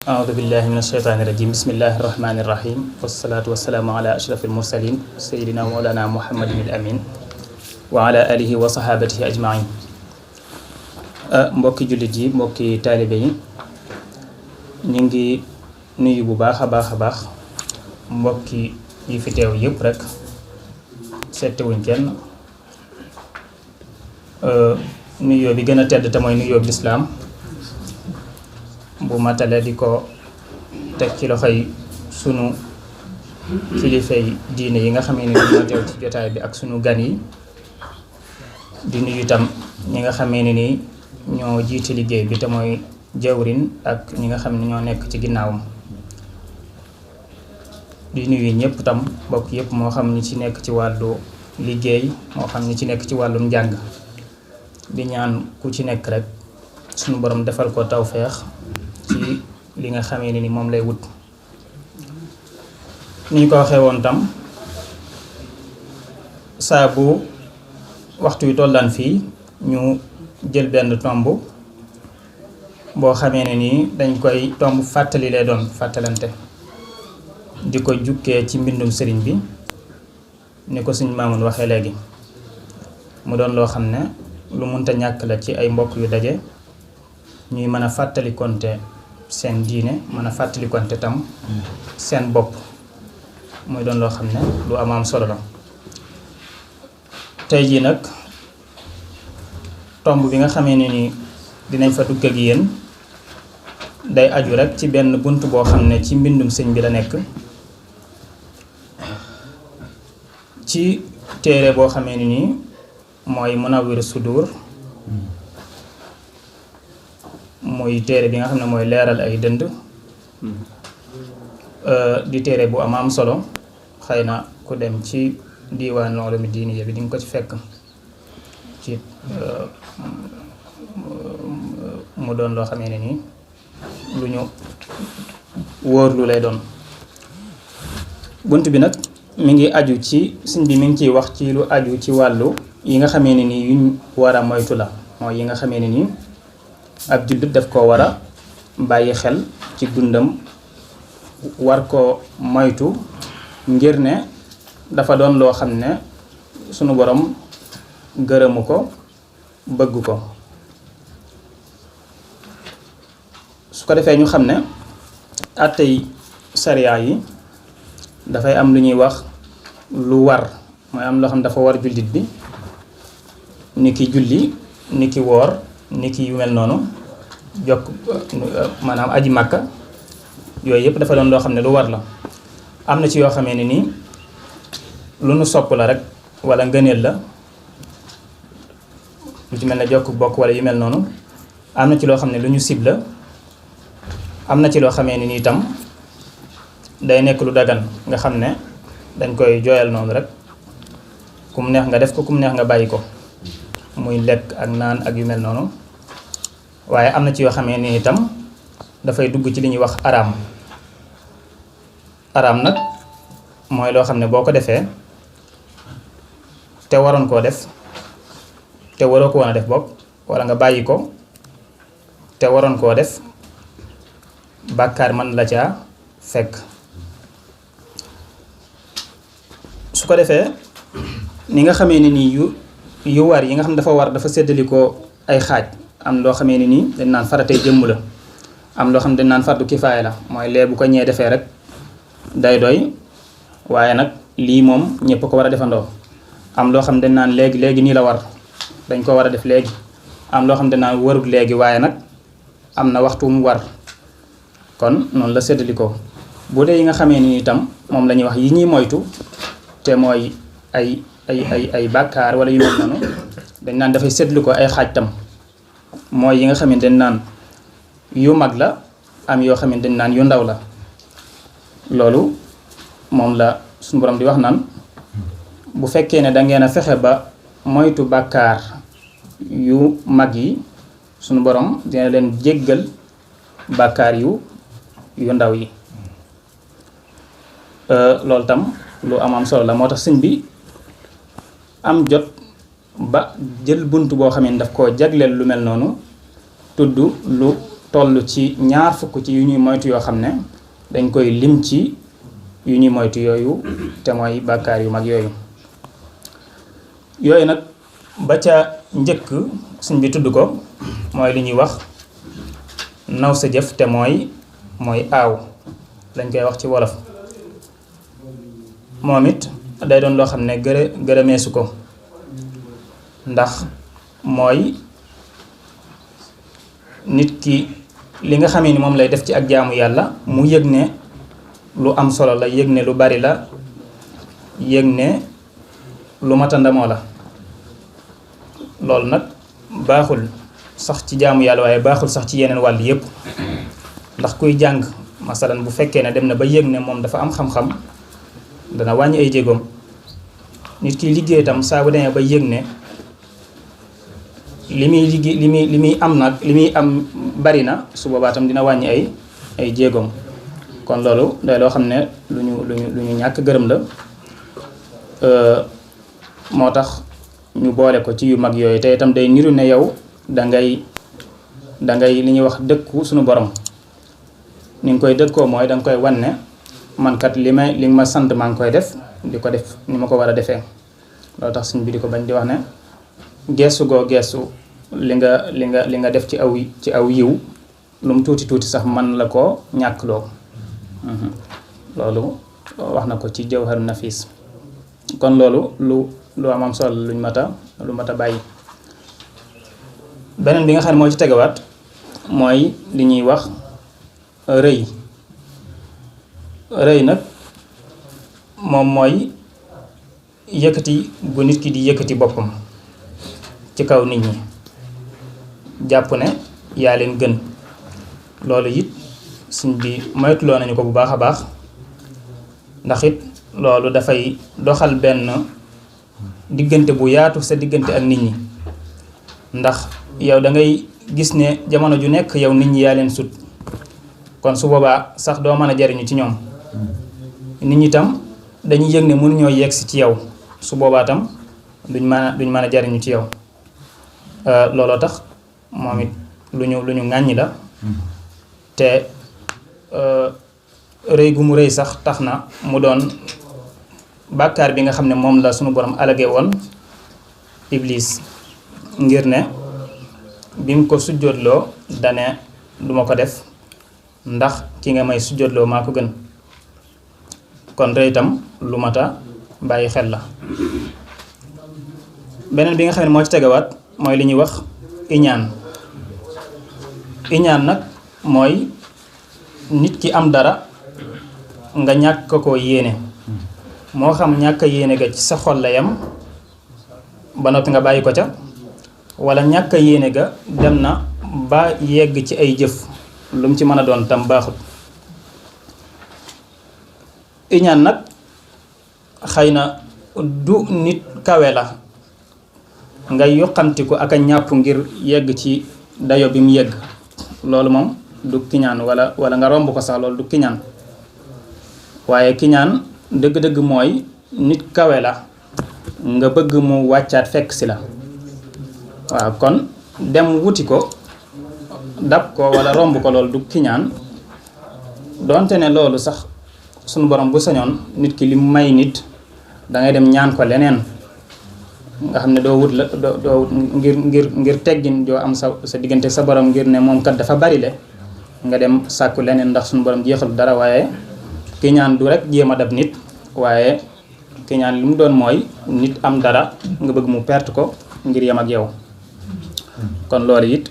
أعوذ بالله من الشيطان الرجيم بسم الله الرحمن الرحيم والصلاة والسلام على أشرف المرسلين سيدنا مولانا محمد الأمين وعلى آله وصحابته أجمعين mbokki jullit yi mbokki taalibe yi ñu ngi nuyu bu baax a baax mbokki yi fi teew yëpp rek seetewuñ kenn nuyoo bi gën a tedd te mooy nuyoo bi lislaam bu matale di ko teg ci loxoy sunu kilifay diine yi nga xam ne ñoo teew ci jotaay bi ak sunu gan yi di nuyu itam ñi nga xamee ne nii ñoo jiite liggéey bi te mooy jawrin ak ñi nga xam ne ñoo nekk ci ginnaawam di nuyu ñëpp tam bokk yëpp moo xam ñi ci nekk ci wàllu liggéey moo xam ñi ci nekk ci wàllum njàng di ñaan ku ci nekk rek sunu borom defal ko tawfeex ci li nga xamee ne ni moom lay wut ni ñu ko waxee woon tam saa bu waxtu wi tollaan fii ñu jël benn tomb boo xamee ne nii dañ koy tomb fàttali lay doon fàttalante di ko jukkee ci mbindum sëriñ bi ni ko suñ maamun waxee léegi mu doon loo xam ne lu munta ñàkk la ci ay mbokk yu daje ñuy mën a fàttali konte seen diine mën a fàttali konte tam seen bopp muy doon loo xam ne lu am solo la tey jii nag tomb bi nga xamee ne ni dinañ fa dugg ak yéen day aju rek ci benn bunt boo xam ne ci mbindum sëñ bi la nekk ci téere boo xamee ne ni mooy Munawwirus Sudur muy téere bi nga xam ne mooy leeral ay dënd di téere bu am solo xëy na ku dem ci diiwaanu ulumi diiniya bi di nga ko ci fekk ci mu doon loo xamee ne nii lu ñu wóor lu lay doon bunt bi nag mi ngi aju ci sëñ bi mi ngi ciy wax ci lu aju ci wàllu yi nga xamee ne nii yuñ war a moytu la mooy yi nga xamee ne nii ab jullit daf koo war a bàyyi xel ci dundam war ko moytu ngir ne dafa doon loo xam ne sunu borom gërëmu ko bëgg ko su ko defee ñu xam ne àttey sariya yi dafay am lu ñuy wax lu war mooy am loo xam ne dafa war jullit bi ni ki julli ni ki woor ni ki yu mel noonu jokk maanaam aji màkka yooyu yëpp dafa doon loo xam ne lu war la am na ci yoo xamee ne nii lu nu sopp la rek wala ngëneel la lu ci mel ne jokk bokk wala yu mel noonu am na ci loo xam ne lu ñu sib la am na ci loo xamee ne nii itam day nekk lu dagan nga xam ne dañ koy jooyal noonu rek ku mu neex nga def ko ku mu neex nga bàyyi ko muy lekk ak naan ak yu mel noonu waaye am na ci yoo xamee ni itam dafay dugg ci li ñuy wax araam nag mooy loo xam ne boo ko defee te waroon koo def te waroo ko woon a def bopp walla nga bàyyi ko te waroon koo def bàkkaar mën la caa fekk su ko defee ni nga xamee ni nii yu war yi nga xam ne dafa war dafa séddalikoo ay xaaj am loo xamee ni nii dañ naan faratay jëmm la am loo xam ne dañ naan fardu kifaaya la mooy lee bu ko ñee defee rek day doy waaye nag lii moom ñëpp ko war a defandoo am loo xam ne dañ naan léegi nii la war dañ ko war a def léegi am loo xam ne dañ naan warut léegi waaye nag am na waxtu mu war kon noonu la séddalikoo bu dee yi nga xamee ni itam moom la ñuy wax yi ñuy moytu te mooy ay bàkkaar wala yu mel noonu dañ naan dafay séddlu ko ay xaaj tam mooy yi nga xam ne dañ naan yu mag la am yoo xam ne dañ naan yu ndaw la loolu moom la suñu borom di wax naan bu fekkee ne dangeen a fexe ba moytu bàkkaar yu mag yi suñu borom dina leen jéggal bàkkaar yu ndaw yi loolu tam lu am solo la moo tax sëñ bi am jot ba jël bunt boo xam ne daf koo jagleel lu mel noonu tudd lu toll ci ñaar fukk ci yu ñuy moytu yoo xam ne dañ koy lim ci yu ñuy moytu yooyu te mooy bàkkaar yu mag yooyu nag ba ca njëkk suñ bi tudd ko mooy li ñuy wax naw sa jëf te mooy aaw lañ koy wax ci wolof moom it day doon loo xam ne gërëmeesu ko ndax mooy nit ki li nga xamee ni moom lay def ci ak jaamu yàlla mu yëg ne lu am solo la yëg ne lu bari la yëg ne lu mata ndamoo la loolu nag baaxul sax ci jaamu yàlla waaye baaxul sax ci yeneen wàll yépp ndax kuy jàng masalan bu fekkee ne dem na ba yëg ne moom dafa am xam-xam dana wàññi ay jéegoom nit ki liggéey itam saa bu demee ba yëg ne li muy am bari na su boobaa tam dina wàññi ay jéegoom kon loolu day loo xam ne lu ñu ñàkk gërëm la moo tax ñu boole ko ci yu mag yooyu te itam day niru ne yow dangay li ñuy wax dëkku suñu borom ni nga koy dëkkoo mooy danga koy wan ne man kat li ma sant maa ngi koy def di ko def ni ma ko war a defee loolu tax suñ bi di ko bañ di wax ne geesu goo geesu li nga def ci aw yiw lu mu tuuti sax man la ko ñàkkloo loolu wax na ko ci Jawharu Nafis kon loolu lu am solo lu mat a bàyyi beneen bi nga xam ne moo ci tegawaat mooy li ñuy wax rëy nag moom mooy yëkkati bu nit ki di yëkkati boppam ci kaw nit ñi jàpp ne yaa leen gën loolu it suñ bi moytuloo nañu ko bu baax a baax ndax it loolu dafay doxal benn diggante bu yaatu sa diggante ak nit ñi ndax yow da ngay gis ne jamono ju nekk yow nit ñi yaa leen sut kon su boobaa sax doo mën a jariñu ci ñoom nit ñi tam dañuy yëg ne mënuñoo yegsi ci yow su boobaa tam duñ mën a jariñu ci yow looloo tax moom it lu ñu ŋàññi la te rëy gu mu rëy sax tax na mu doon bàkkaar bi nga xam ne moom la sunu borom alage woon Iblis ngir ne bi mu ko sujjóotloo dane duma ko def ndax ki nga may sujjóotloo maa ko gën kon rëy itam lu mata bàyyi xel la beneen bi nga xam ne moo ci tegawaat mooy li ñuy wax iñaan nag mooy nit ki am dara nga ñàkk ko yéene moo xam ñàkk yéene ga ci sa xol la yam ba noppi nga bàyyi ko ca wala ñàkk yéene ga dem na ba yegg ci ay jëf lu mu ci mën a doon tam baaxut iñaan nag xëy na du nit kawe la nga yoqamtiku ak a ñàpp ngir yegg ci dayo bi mu yegg loolu moom du kiñaan wala nga romb ko sax loolu du kiñaan waaye kiñaan dëgg-dëgg mooy nit kawe la nga bëgg mu wàccaat fekk si la waaw kon dem wuti ko dab ko wala romb ko loolu du kiñaan donte ne loolu sax sunu borom bu sañoon nit ki li mu may nit dangay dem ñaan ko leneen nga xam ne doo wut la doo wut ngir teggin joo am sa diggante sa borom ngir ne moom kat dafa bari le nga dem sàkku leneen ndax sunu borom jeexal dara waaye kiñaan du rek jéem a dab nit waaye kiñaan li mu doon mooy nit am dara nga bëgg mu perte ko ngir yem ak yow kon loolu it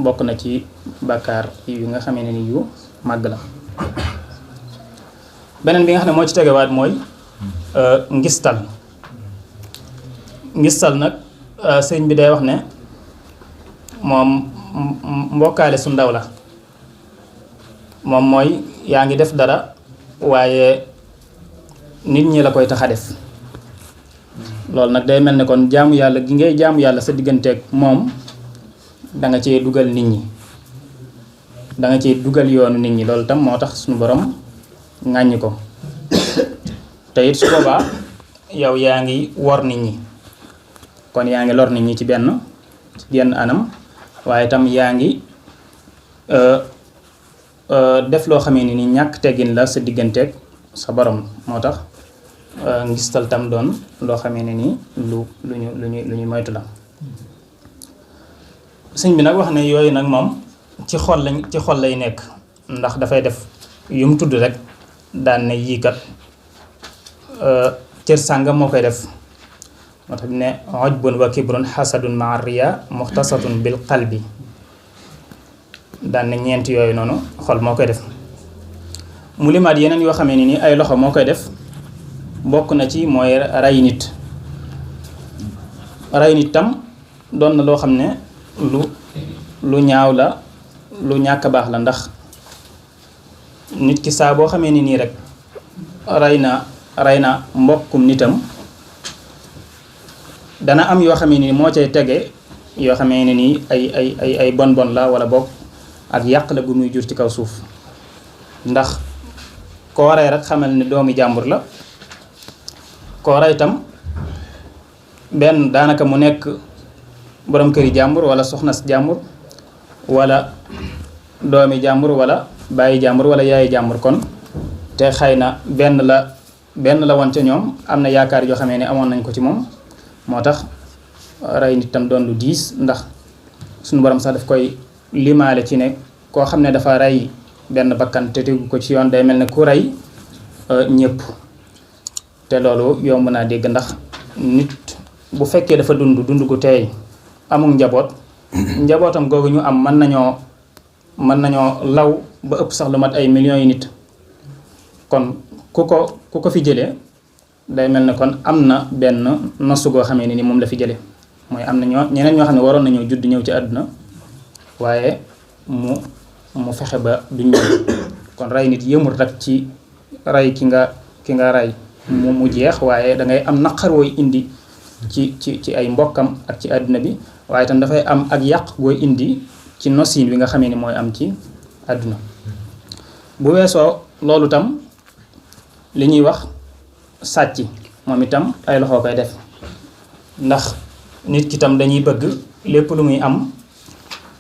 bokk na ci bàkkaar yu nga xamee ne ni yu màgg la beneen bi nga xam ne moo ci tegewaat mooy ngistal nag sëñ bi day wax ne moom mbokkaale su ndaw la moom mooy yaa ngi def dara waaye nit ñi la koy tax a def loolu nag day mel ne kon jaamu yàlla gi ngay jaamu yàlla sa digganteeg moom danga cee dugal nit ñi danga cee dugal yoonu nit ñi loolu tam moo tax suñu borom ŋàññi ko te it su boobaa yow yaa ngi wor nit ñi kon yaa ngi lor nit ñi ci genn anam waaye tam yaa ngi def loo xamee ni ñàkk teggin la sa digganteeg sa borom moo tax ngistal tam doon loo xamee ne ni lu ñu moytu la. sëñ bi nag wax ne yooyu nag moom ci xol lay nekk ndax dafay def yu mu tudd rek daan ne yii kat cër sàngam moo koy def moo tax ne ujbun wa kibrun xasadun maa riya muxtasatun bil qalbi daan ne ñeent yooyu noonu xol moo koy def. mu limaat yeneen yoo xamee ni ay loxo moo koy def bokk na ci mooy ray nit tam doon na loo xam ne lu ñaaw la lu ñàkk baax la ndax nit ki saa boo xamee ni nii rek rey na mbokkum nitam dana am yoo xamee ni moo cay tege yoo xamee ne nii ay bon la wala bokk ak yàq la gu muy jur ci kaw suuf ndax koo rey rek xamal ne doomi jàmbur la koo rey itam benn daanaka mu nekk borom këri jàmbur wala soxna si jàmbur wala doomi jàmbur wala bàyyi jàmbur wala yaayi jàmbur kon te xëy na benn la woon ca ñoom am na yaakaar yoo xamee ne amoon nañ ko ci moom moo tax rey nit tam doon lu diis ndax suñu borom sax daf koy limaale ci ne koo xam ne dafa rey benn bakkan te tegu ko ci yoon day mel ne ku rey ñëpp te loolu yomb naa dégg ndax nit bu fekkee dafa dund gu teey amul njabootam googu ñu am mën nañoo law ba ëpp sax lu mat ay millions yi nit kon ku ko fi jëlee day mel ne kon am na benn nosu goo xamee ni moom la fi jëlee mooy am na ñeneen ñoo xam ne waroon nañoo judd ñëw ci àdduna waaye mu fexe ba duñ ñëw kon rey nit yëmul rek ci rey ki nga rey mu jeex waaye dangay am naqar wooy indi ci ay mbokkam ak ci àdduna bi waaye tam dafay am ak yàq gooy indi ci nosin wi nga xamee ni mooy am ci àdduna bu weesoo loolu tam li ñuy wax sàcc moom itam ay loxo koy def ndax nit ki tam dañuy bëgg lépp lu muy am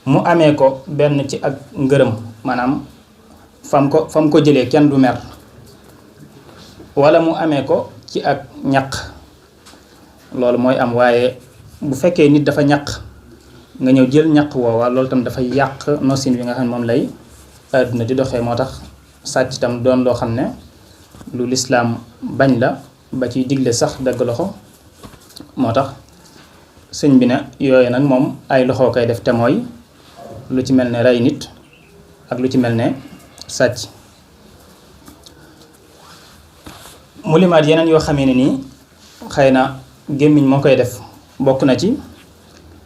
mu amee ko benn ci ak ngërëm maanaam fam ko jëlee kenn du mer wala mu amee ko ci ak ñaq loolu mooy am waaye bu fekkee nit dafa ñaq nga ñëw jël ñaq woowa loolu tam dafay yàq nosin bi nga xam ne moom lay àdduna di doxee moo tax sàcc tam doon loo xam ne lu lislaam bañ la ba ciy digle sax dagg loxo moo tax sëñ bi ne yooyu nag moom ay loxo koy def te mooy lu ci mel ne rey nit ak lu ci mel ne sàcc mu limaat yeneen yoo xamee ne nii xëy na gémmiñ moo koy def bokk na ci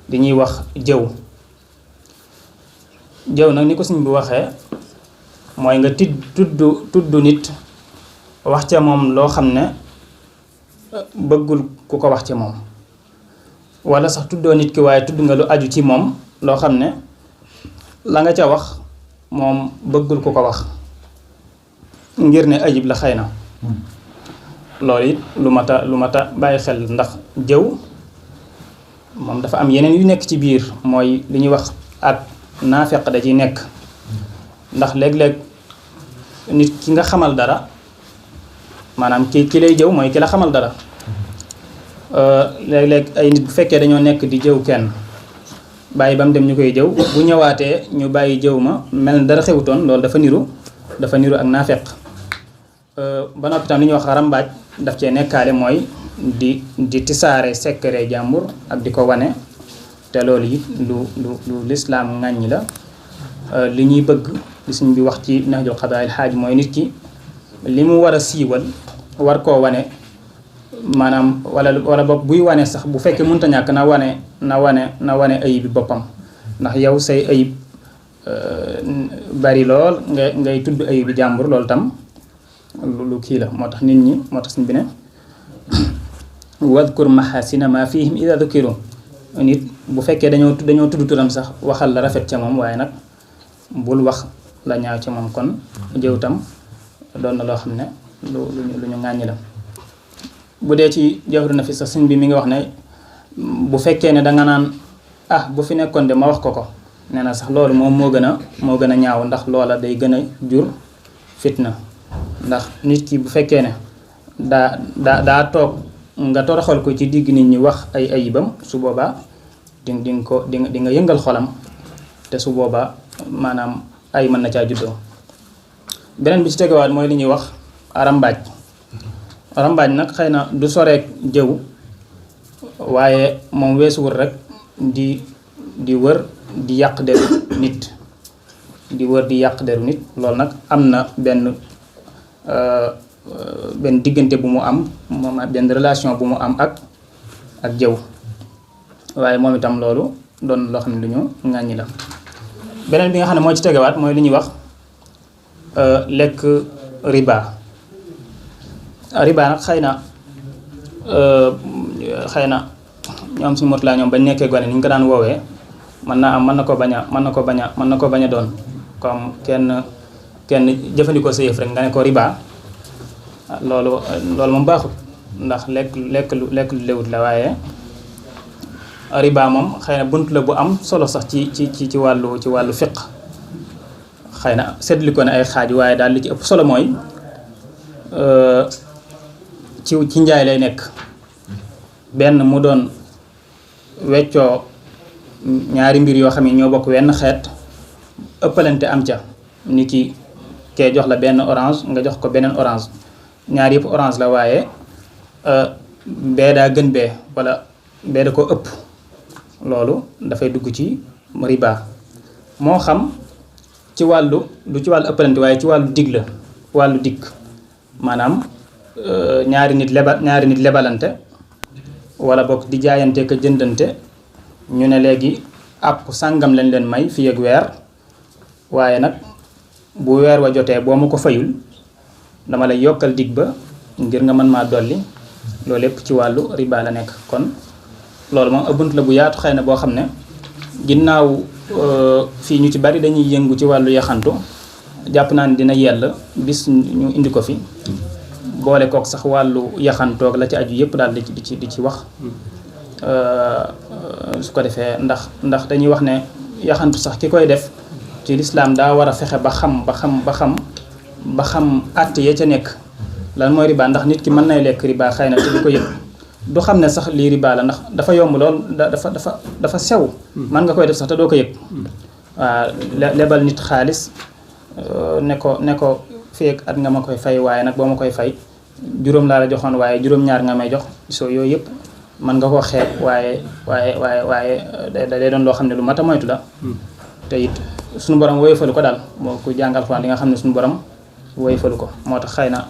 li ñuy wax jëw nag ni ko sëñ bi waxee mooy nga tudd nit wax ca moom loo xam ne bëggul ku ko wax ca moom wala sax tuddoo nit ki waaye tudd nga lu aju ci moom loo xam ne la nga ca wax moom bëggul ku ko wax ngir ne ayib la xëy na loolu it lu mat a bàyyi xel ndax jëw moom dafa am yeneen yu nekk ci biir mooy li ñuy wax ak naafeq da ciy nekk ndax léeg-léeg nit ki nga xamal dara maanaam ki lay jëw mooy ki la xamal dara léeg-léeg ay nit bu fekkee dañoo nekk di jëw kenn bàyyi ba mu dem ñu koy jëw bu ñëwaatee ñu bàyyi jëw ma mel dara xewutoon loolu dafa niru ak naafeq ba noppi tam li ñuy wax rambaaj daf cee nekkaale mooy di tisaare secret jàmbur ak di ko wane te loolu it lu lislaam ŋàññi la li ñuy bëgg li suñ bi wax ci Nahjul Qadaa'il Haaj mooy nit ki li mu war a siiwal war koo wane maanaam wala boog buy wane sax bu fekkee mënta ñàkk na wane ayib bi boppam ndax yow say ayib bari lool ngay tudd ayib bi jàmbur loolu tam lu kii la moo tax nit ñi moo tax suñ bi ne wadkur mahasina ma fihim ida dukiru nit bu fekkee dañoo tudd turam sax waxal la rafet ca moom waaye nag bul wax la ñaaw ca moom kon jëw tam doon na loo xam ne lu ñu ŋàññi la bu dee ci Jawharu Nafis sëñ bi mi ngi wax ne bu fekkee ne danga naan bu fi nekkoon de ma wax ko nee na sax loolu moom moo gën a ñaaw ndax loola day gën a jur fitna ndax nit ki bu fekkee ne daa toog nga toroxal ko ci digg nit ñi wax ay ayibam su boobaa di nga yëngal xolam te su boobaa maanaam ay mën na caa juddoo. beneen bi ci tegewaat mooy li ñuy wax rambaaj nag xëy na du soreek jëw waaye moom weesuwul rek di wër di yàq deru nit loolu nag am na benn diggante bu mu am moom benn relation bu mu am ak jëw waaye moom itam loolu doon loo xam ne lu ñu ŋàññi la. beneen bi nga xam ne moo ci tegewaat mooy li ñuy wax lekk riba nag xëy na ñoom suñu mot laa ñoom bañ nekkee gone ni ñu ko daan woowee mën na ko bañ a doon comme kenn jëfandikoo sa yëf rek nga ne ko riba loolu moom baaxut ndax lekk lu lewut la waaye riba moom xëy na bunt la bu am solo sax ci wàllu fiq xëy na seetlu ko ne ay xaaj waaye daal li ci ëpp solo mooy ci njaay lay nekk benn mu doon weccoo ñaari mbir yoo xam ne ñoo bokk wenn xeet ëppalante am ca ni ki kee jox la benn orange nga jox ko beneen orange ñaar yëpp orange la waaye bee daa gën bee wala bee da ko ëpp loolu dafay dugg ci riba moo xam ci wàllu du ci wàllu ëppalante waaye ci wàllu dig la wàllu dig maanaam ñaari nit lebalante wala bokk di jaayante ka jëndante ñu ne léegi àpp sàngam lañ leen may fii ak weer waaye nag bu weer wa jotee boo ma ko fayul dama lay yokkal dig ba ngir nga mën maa dolli loolu lépp ci wàllu riba la nekk. kon loolu moom bunt la bu yaatu xëy na boo xam ne ginnaaw fii ñu ci bari dañuy yëngu ci wàllu yaxantu jàpp naa ne dina yell bis ñu indi ko fi boole kook sax wàllu yaxantoog la ci aju yëpp daal di ci wax su ko defee ndax dañuy wax ne yaxantu sax ki koy def ci lislaam daa war a fexe ba xam àtt ya ca nekk lan mooy riba ndax nit ki mën nay lekk riba xëy na te du ko yëg du xam ne sax lii riba la ndax dafa yomb lool dafa sew mën nga koy def sax te doo ko yëg waaw lebal nit xaalis ne ko fii ak at nga ma koy fay waaye nag boo ma koy fay juróom laa la joxoon waaye juróom-ñaar nga may jox soo yooyu yëpp mën nga ko xeeb waaye day doon loo xam ne lu mat a moytu la te it suñu borom woyofalu ko daal moo ko jàngal Alxuraan li nga xam ne suñu borom woyofalu ko moo tax xëy na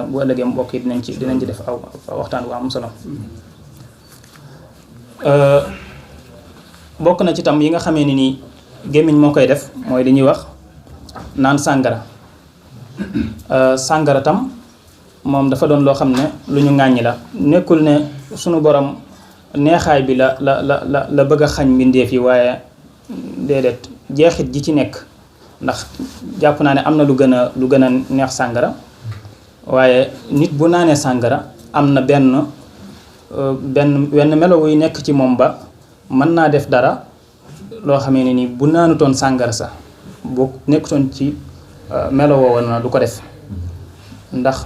bu ëllëgee mbokk yi dinañ ci def aw waxtaan bu am solo. bokk na ci tam yi nga xamee ni nii gémmiñ moo koy def mooy li ñuy wax naan sàngara tam moom dafa doon loo xam ne lu ñu ŋàññi la nekkul ne sunu borom neexaay bi la bëgg a xañ mbindeef yi waaye déedéet jeexit ji ci nekk ndax jàpp naa ne am na lu gën a neex sàngara waaye nit bu naanee sàngara am na benn melo wuy nekk ci moom ba mën naa def dara loo xamee ne ni bu naanutoon sàngara sax bu nekkutoon ci melo woowu na du ko def ndax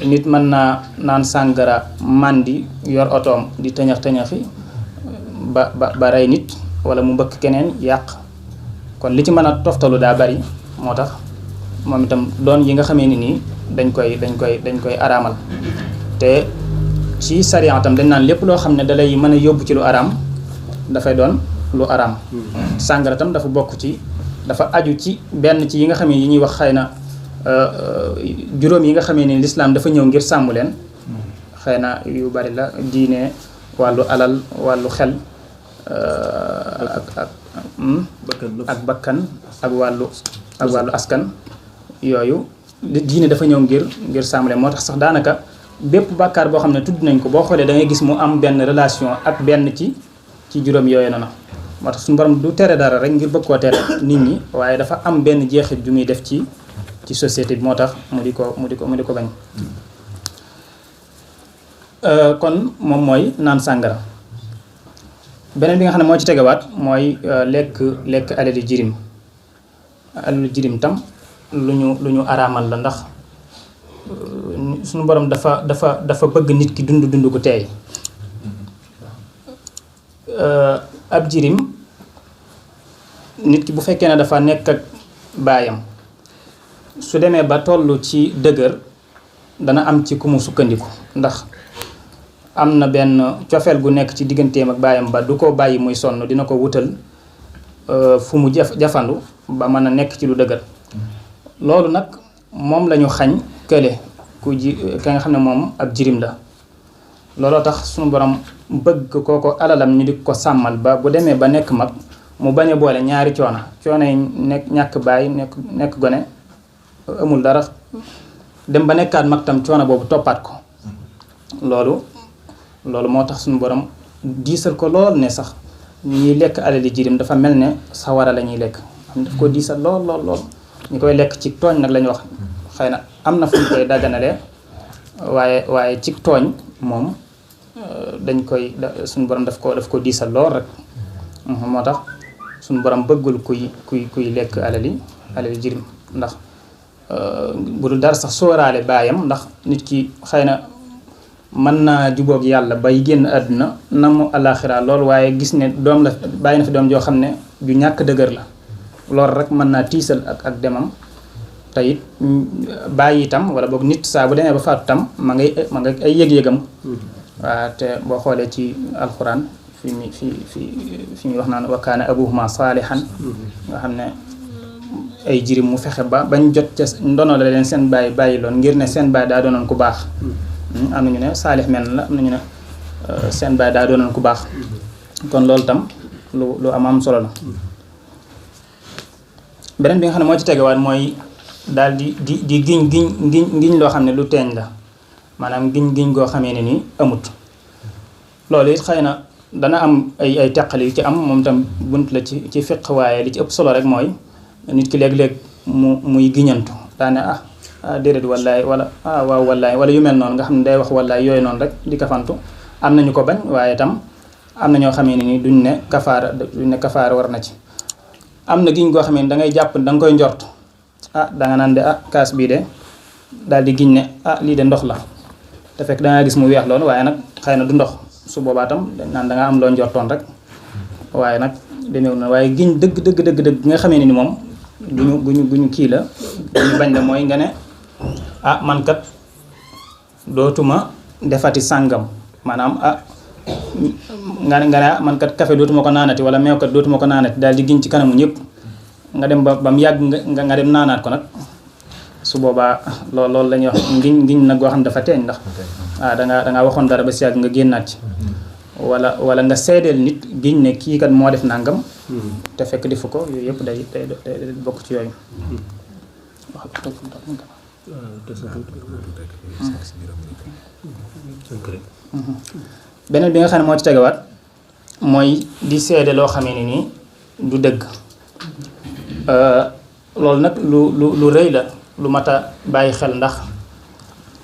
nit mën naa naan sàngara màndi yor otoom di tëñax-tëñaxi ba rey nit wala mu mbëkk keneen yàq kon li ci mën a toftalu daa bari moo tax moom itam doon yi nga xamee ni nii dañ koy araamal te ci sariya tam dañ naan lépp loo xam ne dalay mën a yóbbu ci lu araam dafay doon lu araam sàngara tam dafa bokk ci dafa aju ci benn ci yi nga xam ne yi ñuy wax xëy na juróom yi nga xamee ni lislaam dafa ñëw ngir sàmm leen xëy na yu bari la diine wàllu alal wàllu xel ak bakkan ak wàllu askan yooyu diine dafa ñëw ngir sàmm leen moo tax sax daanaka bépp bàkkaar boo xam ne tudd nañ ko boo xoolee da ngay gis mu am benn relation ak benn ci juróom yooyu noonu moo tax suñu borom du tere dara rek ngir bëgg koo tere nit ñi waaye dafa am benn jeexit ju muy def ci société bi moo tax mu di ko bañ kon moom mooy naan sàngara beneen bi nga xam ne moo ci tegawaat mooy lekk alali jirim tam lu ñu araamal la, ndax suñu borom dafa bëgg nit ki dund gu teey. ab jirim nit ki bu fekkee ne dafa nekk ak baayam su demee ba toll ci dëgër dana am ci ku mu sukkandiku, ndax am na benn cofeel gu nekk ci digganteem ak baayam ba du ko bàyyi muy sonn, dina ko wutal fu mu jafandu ba mën a nekk ci lu dëgër. loolu nag moom lañu xañ kële ka nga xam ne moom ab jirim la. looloo tax suñu borom bëgg kooko alalam ñu di ko sàmmal ba bu demee ba nekk mag mu bañ a boole ñaari coono yi nekk ñàkk baay nekk gone amul dara, dem ba nekkaat mag tam coono boobu toppaat ko. loolu moo tax suñu borom diisal ko lool ne sax ñuy lekk alali jirim dafa mel ne sawara la ñuy lekk, am daf ko diisal lool ñu koy lekk ci tooñ nag lañu wax. xëy na am na fu ñu koy dagganalee waaye ci tooñ moom dañ koy suñu borom daf ko diisal lool rek. moo tax suñu borom bëggul kuy lekk alali jirim, ndax bu dul dara sax sóoraale baayam, ndax nit ki xëy na mën naa jubóog yàlla bay génn àdduna na mu àllaaxira lool, waaye gis ne doom la bàyyi na fi doom joo xam ne ju ñàkk dëgër la, loolu rek mën naa tiisal ak demam. te it bàyyi itam wala boog nit saa bu demee ba faatu tam ma ngay ay yëg-yëgam. waaw te boo xoolee ci alxuraan fi muy wax naan wa kaana abuhuma saalihan, nga xam ne ay jirim mu fexe ba bañ jot ca ndono la leen seen bàyyi loon ngir ne seen baay daa doonoon ku baax. am nañu ne saalix mel la, am nañu ne seen baay daa doonoon ku baax. kon loolu tam lu am solo la. beneen bi nga xam ne moo ci tegewaat mooy daal di giñ loo xam ne lu teeñ la, maanaam giñ goo xamee ne nii amut. loolu it xëy na dana am ay teqal yu ci am, moom tam bunt la ci fiq, waaye li ci ëpp solo rek mooy nit ki léeg-léeg muy giñantu daane déedéet wallaay wala waaw wallaay wala yu mel noonu nga xam ne day wax wallaay yooyu noonu rek di kafantu. am nañu ko bañ, waaye tam am na ñoo xamee ne nii duñ ne kafaara war na ci. am na giñ goo xamee ne da ngay jàpp da nga koy njort da nga naan de kaas bii de daal di giñ ne lii de ndox la, te fekk da ngaa gis mu weex loolu waaye nag xëy na du ndox. su boobaa tam dañ naan da nga am loo njortoon rek, waaye nag demeewul na. waaye giñ dëgg nga xamee ne ni moom guñu kii la, guñu bañ la mooy nga ne man kat dootuma defati sàngam, maanaam nga ne man kat café dootuma ko naanati wala meew kat dootuma ko naanati, daal di giñ ci kanamu ñëpp. nga dem ba mu yàgg nga dem naanaat ko nag, su boobaa loolu la ñuy wax ngiñ nag goo xam dafa teeñ, ndax dangaa waxoon dara ba si yàgg nga génnaat ci. wala nga seedeel nit giñ ne kii kat moo def nangam te fekk defu ko. yooyu yëpp day bokk ci yooyu. beneen bi nga xam ne moo ci tegawaat mooy di seede loo xamee ne nii du dëgg. loolu nag lu rëy la, lu mat a bàyyi xel, ndax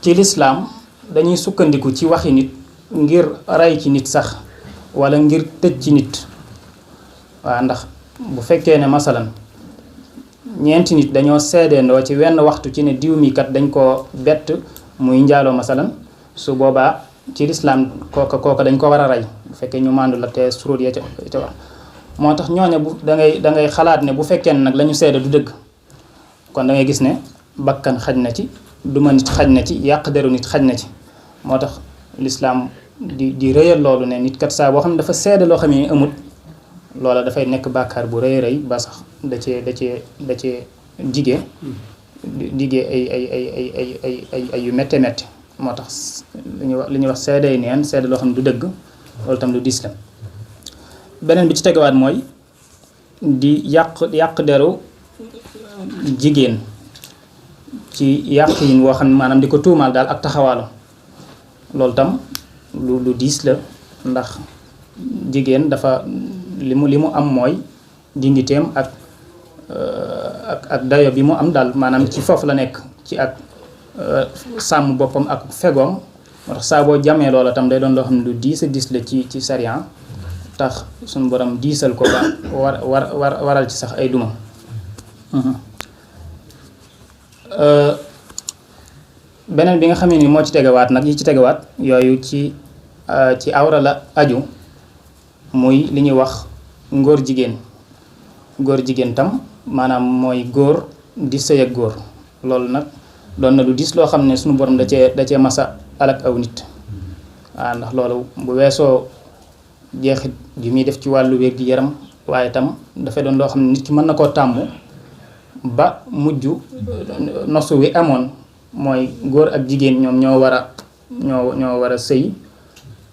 ci lislaam dañuy sukkandiku ci waxi nit ngir rey ci nit sax wala ngir tëj ci nit. waaw ndax bu fekkee ne masalan ñeenti nit dañoo seedeendoo ci wenn waxtu ci ne diw mi kat dañ koo bett muy njaaloo masalan, su boobaa ci lislaam kooka dañ ko war a rey bu fekkee ñu màndu la te suróot ya ca war. moo tax ñooña bu da ngay xalaat ne bu fekkee ne nag la ñu seede du dëgg, kon da ngay gis ne bakkan xaj na ci, duma nit xaj na ci, yàq deru nit xaj na ci. moo tax lislaam di rëyal loolu ne nit kat saa boo xam ne dafa seede loo xam ne amut, loola dafay nekk bàkkaar bu rëy ba sax da cee digee ay yu métte moo tax li ñuy wax seede neen, seede loo xam ne du dëgg, loolu tam lu diis la. beneen bi ci tegawaat mooy di yàq deru jigéen ci yàq yin woo xam ne maanaam di ko tuumaal daal ak taxawaalu. loolu tam lu diis la, ndax jigéen dafa li mu am mooy digniteem ak dayo bi mu am daal, maanaam ci foofu la nekk ci ak sàmm boppam ak fegoom. moo tax saa boo jamee loola tam day doon loo xam ne lu diis la ci sariya. tax suñu borom diisal ko ba waral ci sax ay duma beneen bi nga xam ne ni moo ci tegewaat nag yi ci tegewaat yooyu ci awra la aju muy li ñuy wax ngóor jigéen tam maanaam mooy góor di sëy ak góor loolu nag doon na lu diis loo xam ne suñu borom da cee masa alak aw nit waaw ndax loolu bu weesoo jeexit ji muy def ci wàllu wér gi yaram waaye tam dafay doon loo xam ne nit ki mën na koo tàmm ba mujj nosu wi amoon mooy góor ak jigéen ñoom ñoo war a sëy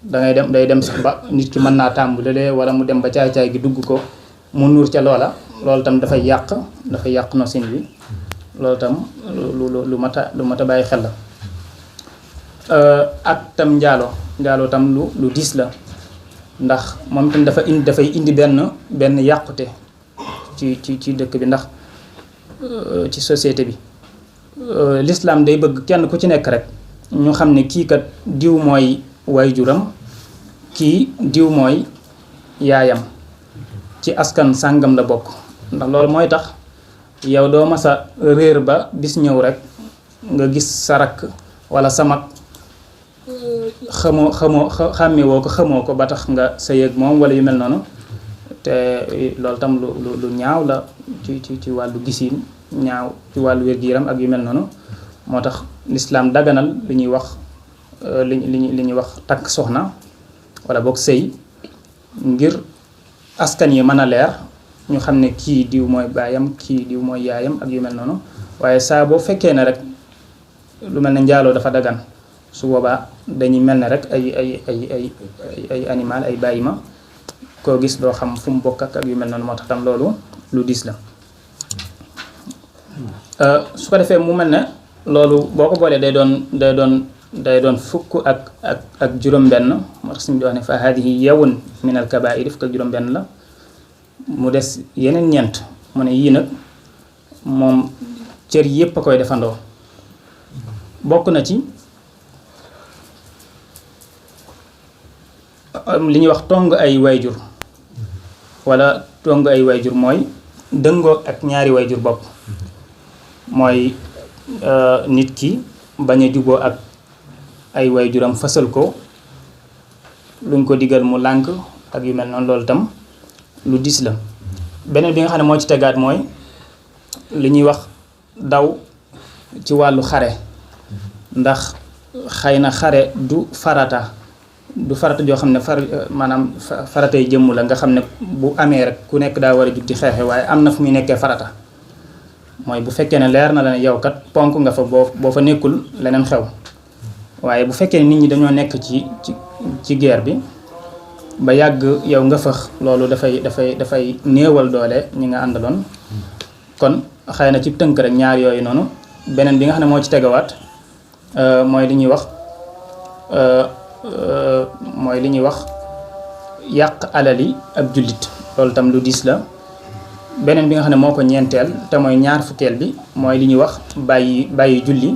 day dem sax ba nit ki mën naa tàmbu léeg wala mu dem ba caay-caay gi dugg ko mu nuur ca loola loolu tam dafay yàq nosin wi loolu tam lu mat a bàyyi xel la ak tam njaaloo tam lu diis la ndax moom tam dafay indi benn yàqute ci dëkk bi ndax ci société bi l'islam day bëgg kenn ku ci nekk rek ñu xam ne kii kat diw mooy waajuram kii diw mooy yaayam ci askan sàngam la bokk ndax loolu mooy tax yow doo masa réer ba bis ñëw rek nga gis sa rakk wala sa mag xàmmewoo ko xamoo ko ba tax nga sëy ak moom wala yu mel noonu te loolu tam lu ñaaw la ci wàllu gisiin ñaaw ci wàllu wér-gu-yaram ak yu mel noonu moo tax lislaam daganal li ñuy wax li ñuy wax takk soxna wala boog sëy ngir askan yi mën a leer ñu xam ne kii diw mooy baayam kii diw mooy yaayam ak yu mel noonu waaye saa boo fekkee ne rek lu mel ne njaaloo dafa dagan su boobaa dañuy mel ne rek ay animal ay bàyyi ma koo gis doo xam fu mu bokk ak yu mel noonu moo tax tam loolu lu diis la su ko defee mu mel ne loolu boo ko boolee day doon fukk ak juróom-benn moo tax suñu di wax ne fa haadihi yawun min al kabaa'ir fukk ak juróom-benn la mu des yeneen ñeent mu ne yii nag moom cër yépp a koy defandoo bokk na ci li ñuy wax tong ay wayjur wala tong ay wayjur mooy dëngoo ak ñaari wayjur bopp mooy nit ki bañ a juboo ak ay wayjuram fasal ko luñ ko digal mu lànk ak yu mel noonu loolu tam lu diis la beneen bi nga xam ne moo ci tegaat mooy li ñuy wax daw ci wàllu xare ndax xëy na xare du farata joo xam ne maanaam faratay jëmm la nga xam ne bu amee rek ku nekk daa war a jug di xeexe waaye am na fu muy nekkee farata mooy bu fekkee ne leer na la ne yow kat ponk nga fa boo fa nekkul leneen xew waaye bu fekkee ne nit ñi dañoo nekk ci guerre bi ba yàgg yow nga fëx loolu dafay néewal doole ñi nga àndaloon kon xëy na ci tënk rek ñaar yooyu noonu beneen bi nga xam ne moo ci tegawaat mooy li ñuy wax yàq alali ab jullit loolu tam lu diis la beneen bi nga xam ne moo ko ñeenteel te mooy ñaar fukkeel bi mooy li ñuy wax bàyyi julli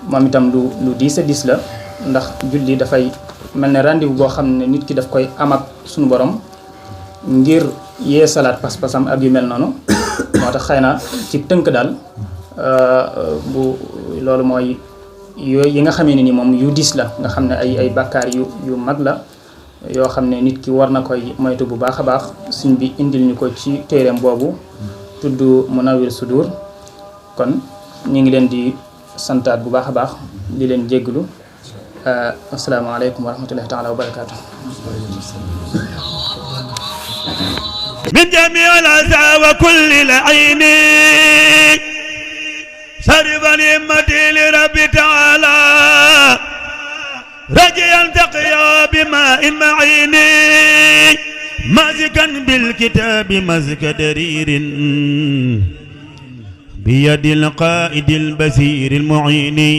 moom itam lu diis a diis la ndax julli dafay mel ne rendez-vous boo xam ne nit ki daf koy am ak suñu borom ngir yee salaat pas-pasam ak yu mel noonu moo tax xëy na ci tënk daal bu loolu mooy yooyu yi nga xamee ne ni moom yu diis la nga xam ne ay bàkkaar yu mag la yoo xam ne nit ki war na koy moytu bu baax a baax suñ bi indil ñu ko ci téereem boobu tudd Munawwir Sudur kon ñu ngi leen di santaat bu baax a baax di leen jégglu asalaamaaleykum wa rahmatullahi taala wa barakaatu min jamii al-aza wa kulli al-ayni sarifan himmati li rabbi taala rajiyan taqiya bima'in ma'ini mazikan bil kitabi mazka daririn biyadil qaidil basiril mu'ini